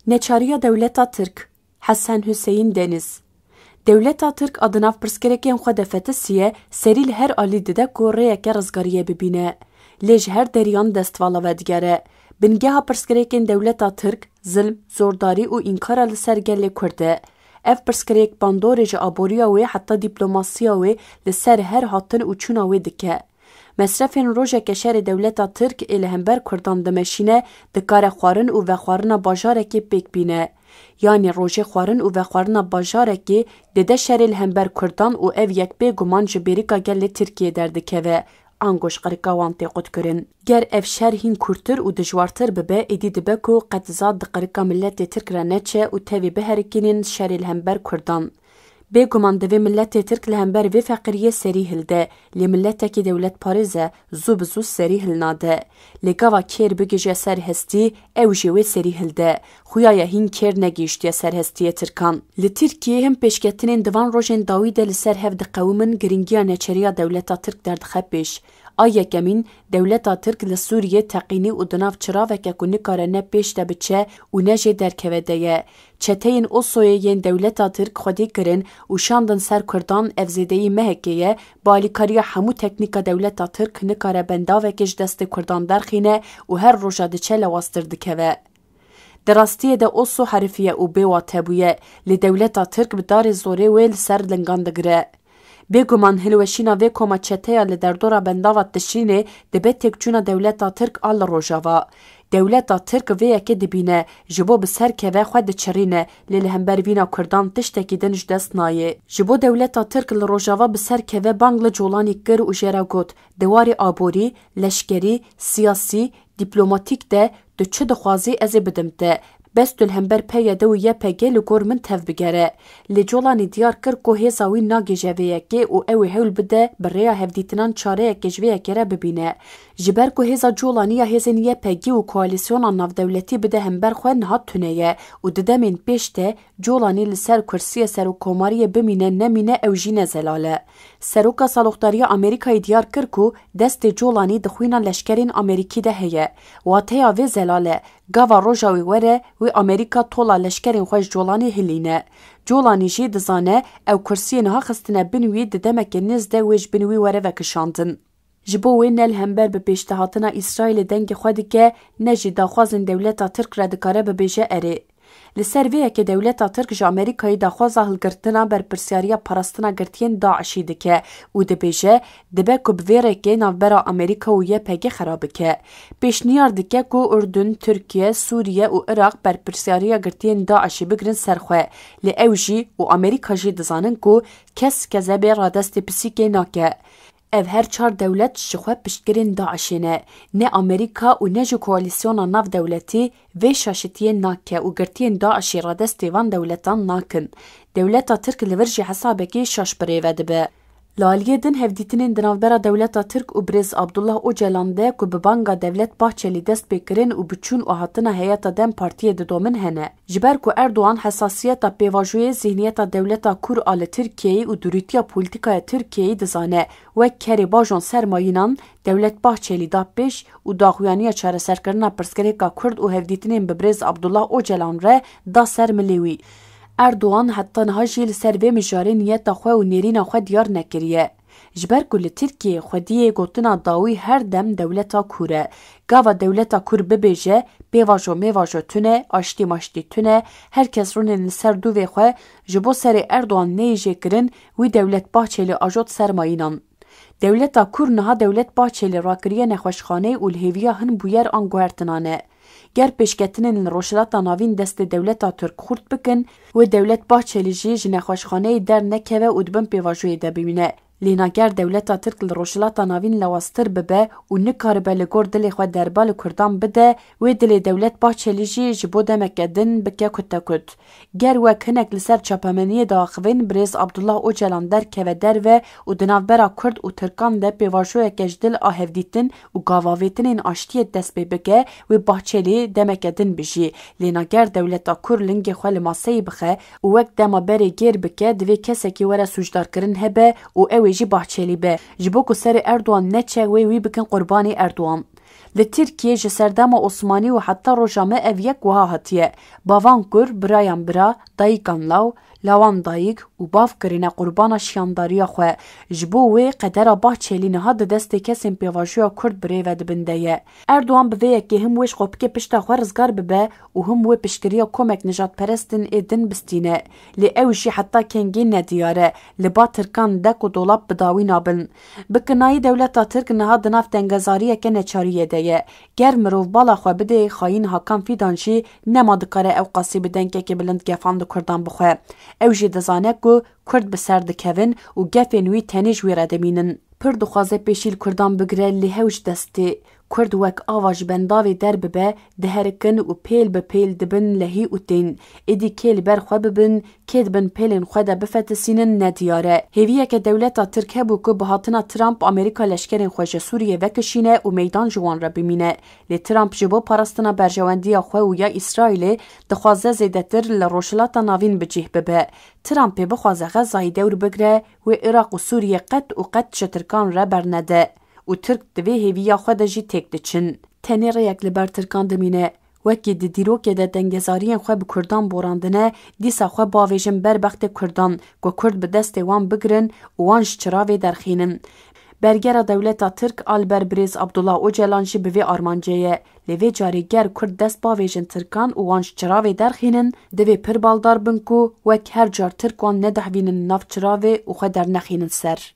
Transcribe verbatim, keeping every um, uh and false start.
Neçariya dewleta Tirk, Hesen Hüseyin Deniz. Dewleta Tirk a di nav pirsgirêkên xwe de fetisiye, serî li her alî dide ku rêyeke rizgariyê bibîne. Lê ji her deriyan dest vala vedigere. Bingeha pirsgirêkên dewleta Tirk, zilm, zordarî û înkara li ser gelê Kurd e. Ev pirsgirêk bandorê ji aboriya wê heta dîplomasiya wê li ser her hatin û çûna wê dike. Mesrefên rojeke şerê dewleta Tirk ê li hember Kurdan dimeşîne, dikare xwarin û vexwarina bajarekê pêk bîne. Yanî rojê xwarin û vexwarina bajarekê dide şerê li hember Kurdan û ev yek bêguman ji bêrîka gelê Tirkiyê derdikeve, ango ji qirika wan tê qutkirin. Ger ev şer hîn kûrtir û dijwartir bibe, êdî dibe ku qet zad di qirika miletê Tirk re neçe û tevî biherikînin şerê li hember Kurdan. Bêguman divê miletê Tirk li hember vê feqiriyê serî hilde, lê miletekî dewletparêz e, zû bi zû serî hilnade. Lê gava kêr bigihîje ser hestî, ew jî wê serî hilde. Xuya ye hîn kêr negihîştiye ser hestiyê Tirkan. Li Tirkiyê hin pêşketinên di van rojên dawî de li ser hev diqewimin, girîngiya neçeriya dewleta Tirk derdixe pêş. A yekemîn, dewleta Tirk li Sûriyê teqînî û di nav çiraveke ku nikare ne pêş de biçe û ne jê derkeve de ye. Çeteyên Osoyê yên dewleta Tirk xwedî kirin û şandin ser Kurdan, ev zêdeyî mehekê ye, bi alîkariya hemû teknîka dewleta Tirk nikare bendavekê ji destê Kurdan derxîne û her roja diçe lewaztir dikeve. Di rastiyê de Oso herifiye û bêwate bûye, lê dewleta Tirk bi darê zorê wê li ser lingan digire. Bêguman hilweşîna vê koma çeteya li derdora bendava Tişrînê dibe têkçûna dewleta Tirk a li Rojava. Dewleta Tirk vê yekê dibîne, ji bo bi ser keve xwe diçirîne, lê li hember vîna Kurdan tiştekî din ji dest nayê. Ji bo dewleta Tirk li Rojava bi ser keve bang li Colanî kir û jê re got, di warê aborî, leşkerî, siyasî, dîplomatîk de tu çi dixwazî ez ê bidim te. Bes tu li hember P Y D û Y P G li gor min tev bigere. Lê Colanî diyar kir ku hêza wî nagihîje vê yekê û ew ê hewl bide bi rêya hevdîtinan çareyekê ji vê yekê re bibîne. Ji ber ku hêza Colanî ya hêzên Y P G û koalîsyona navdewletî bide hember xwe niha tune ye û di demên pêş de Colanî li ser kursiyê serokkomariyê bimîne nemîne ew jî ne zelal e. Seroka Saloxdariya Amerîkayê diyar kir ku destê Colanî di xwîna leşkerên Amerîkî de heye. Wateya vê zelal e, gava roja wê were, wê Amerîka tola leşkerên xwe ji Colanî hilîne. Colanî jî dizane ew kursiyê niha xistine bin wî, di demeke nêz de wê ji bin wî were vekişandin. Ji bo wê ne li hember bi pêşdehatina Îsraîlê dengê xwe dike, ne jî daxwazên dewleta Tirk re dikare bibêje erê. Li ser vê yekê dewleta Tirk ji Amerîkayê daxwaza hilgirtina berpirsiyariya parastina girtiyên DAIŞî dike û dibêje, dibe ku bi vê rêkê navbera Amerîka û Y P G xera bike. Pêşniyar dike ku Urdun, Tirkiye, Sûriye û Iraq berpirsiyariya girtiyên DAIŞî bigirin ser xwe. Lê ew jî û Amerîka jî dizanin ku kes kezebê radestê pisîkê nake. Ev her çar dewlet ji xwe piştgirên DAIŞê ne. Ne Amerîka û ne jî koalîsyona navdewletî vê şaşitiyê nake û girtiyên DAIŞê radestê van dewletan nakin. Dewleta Tirk li vir jî hesabekî şaş bi rê ve dibe. Li aliyê din hevdîtinên di navbera dewleta Tirk û birêz Abdullah Ocalan de ku bi banga Devlet Bahçelî dest pê kirin û biçûn û hatina heyeta DEM Partiyê didomin hene. Ji ber ku Erdogan hesasiyeta pêvajoyê zîhniyeta dewleta kûr a li Tirkiyeyê û dûrîtiya polîtîkaya Tirkiyeyê dizane, wek kerê bajon sermayînan, Devlet Bahçelî da pêş û daxuyaniya çareserkirina pirsgirêka Kurd û hevdîtinên bi birêz Abdullah Ocalan re da ser milê wî. Erdogan heta niha jî li ser vê mijarê niyeta xwe û nêrîna xwe diyar nekiriye. Ji ber ku li Tirkiyeyê xwediyê gotina dawî her dem dewleta kûr e. Gava dewleta kûr bibêje, pêvajo mêvajo tune, aştî maştî tune, her kes rûnên li ser dûvê xwe, ji bo serê Erdogan neyê jêkirin, wî Devlet Bahçelî ajot sermayînan. Dewleta kûr niha Devlet Bahçelî rakiriye nexweşxaneyê û li hêviya hin bûyer an guhertinan e. Ger pêşketinên li Rojhilata Navîn destê dewleta Tirk xurt bikin, wê Devlet Bahçelî jî ji nexweşxaneyê dernekeve û di bin pêvajoyê de bimîne. Lê nager dewleta Tirk li Rojhilata Navîn lewaztir bibe û nikaribe li gor dilê xwe derba li Kurdan bide, wê dilê Devlet Bahçelî jî ji bo demeke din bike kutekut. Ger wek hinek li ser çapemeniyê diaxivin, birêz Abdullah Ocalan derkeve derve û di navbera Kurd û Tirkan de pêvajoyeke ji dil a hevdîtin û gavavêtinên aştiyê dest pê bike, wê Bahçelî demeke din bijî. Lê nager dewleta kûr lingê xwe li maseyê bixe û wek dema berê gêr bike, divê kesekî were sûcdarkirin hebe û ew ê jî Bahçelî be, ji bo ku serê Erdogan neçe wê wî bikin qurbanê Erdogan. Li Tirkiyê ji serdema Osmanî û heta roja me ev yek wiha hatiye. Bavan kur, birayan bira, dayikan law, lawan dayik û bav kirine qurbana şiyandariya xwe. Ji bo wê qedera Bahçelî niha di destê kesên pêvajoya Kurd birêve dibin de ye. Erdogan bi vê yekê him wê ji qopikê pişta xwe rizgar bibe û him wê piştgiriya komek nijadperestin ê din bistîne. Lê ew jî heta kengî nediyar e, li ba Tirkan de ku dolab bi dawî nabin. Bi kinayî dewleta Tirk niha di nav tengezariyeke neçariyê de ye. Ger mirov bala xwe bidê xayîn Hakan Fîdan jî nema dikare ew qasî bi dengekê bilind gefan li Kurdan bixwe. Ew jî dizane ku Kurd bi ser dikevin û gefên wî tenê ji wî re dimînin. Pir dixwaze pêşî li Kurdan bigire, lê hew ji dest tê. Kurd wek ava ji bendavê derbibe, diherikin û pêl bi pêl dibin lehî û tên. Êdî kê li ber xwe bibin, kê di bin pêlên xwe de bifetisînin nediyar e. Hêviyeke dewleta Tirk hebû ku bi hatina Trump Amerîka leşkerên xwe ji Sûriyê vekişîne û meydan ji wan re bimîne. Lê Trump ji bo parastina berjewendiya xwe û ya Îsraîlê dixwaze zêdetir li Rojhilata Navîn bi cih bibe. Trumpê bixwaze Xezayê dewr bigire, wê Iraq û Sûriyê qet û qet ji Tirkan re bernede û Tirk di vê hêviya xwe de jî têk diçin. Tenê rêyek li ber Tirkan dimîne. Wekî di dîrokê de tengezariyên xwe bi Kurdan borandine, dîsa xwe bavêjin ber bextê Kurdan, ku Kurd bi destê wan bigirin û wan ji çiravê derxînin. Bergera dewleta Tirk a li ber birêz Abdullah Ocalan jî bi vê armancê ye. Lê vê carê ger Kurd dest bavêjin Tirkan û wan ji çiravê derxînin, divê pir baldar bin ku wek her car Tirk wan nedehvînin nav çiravê û xwe dernexînin ser.